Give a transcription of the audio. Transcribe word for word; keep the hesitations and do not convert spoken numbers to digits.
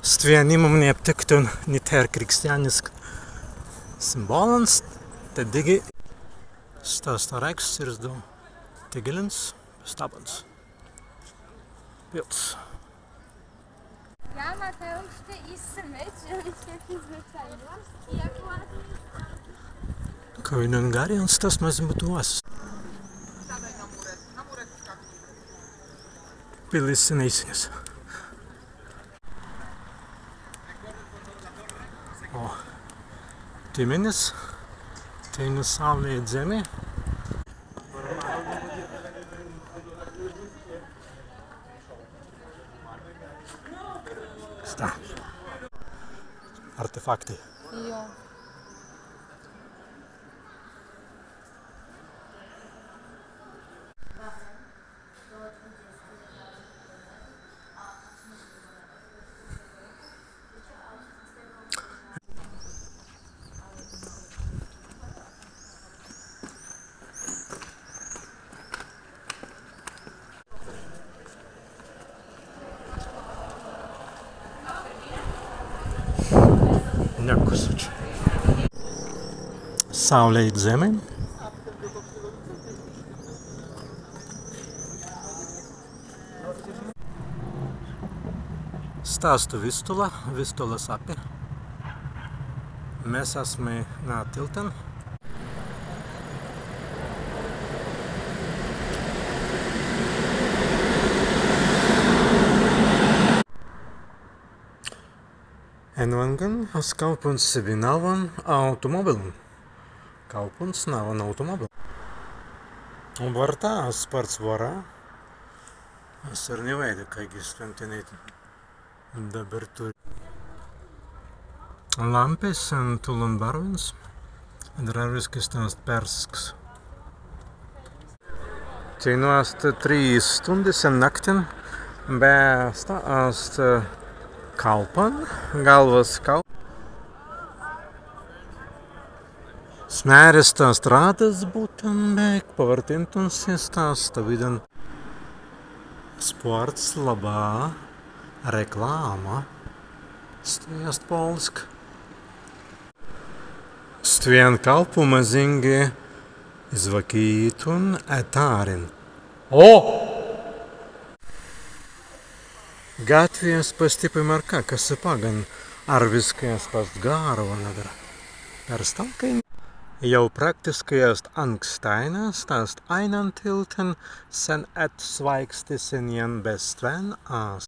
Stwen ni mumnei aptiktun ni tēr krikstiānisks simbōlans, tēt dīgi sta ast rēks sirzdau tīglins, stabans. Pils. Kawīdan garrins stas mazzi būtwei. Pilis senēisnis. O, tīmenis, teinū saūlei zemmi. Sta. Artefaktai. Jo. Nikusuč. Saūlei zemmi. Sta ast Wistula, Wistulas appi. Mes asmai na tiltan. En wāngan as kaupuns sebbei nawwan automōbilan. Kaupuns nawwan automōbilan. Wārta, as spārts wāra. As aīr ni waīda, kāigi stwen tenēit dabber turri. Lāmpis en tūlan barwins. Adder arwiskai sta ast persks. Teinū ast trīs stūndis en naktin, be sta ast, eh, kalpan, galwas kal-, As mēri, sta ast rādas buttan, be ik pawartintun si, sta ast stawīdan spārts labā reklāma. Stwi ast pōlisk. Stwen kalpu mazīngi izwakītun etārrin. O! Gatwi ast pastippai marka, kas paggan, arwiskai ast past garwan adder. Per stan kāi jāu praktiskai ast ankstāina, sta ast aīnan tiltan, sen etswāikstisnan be stwen as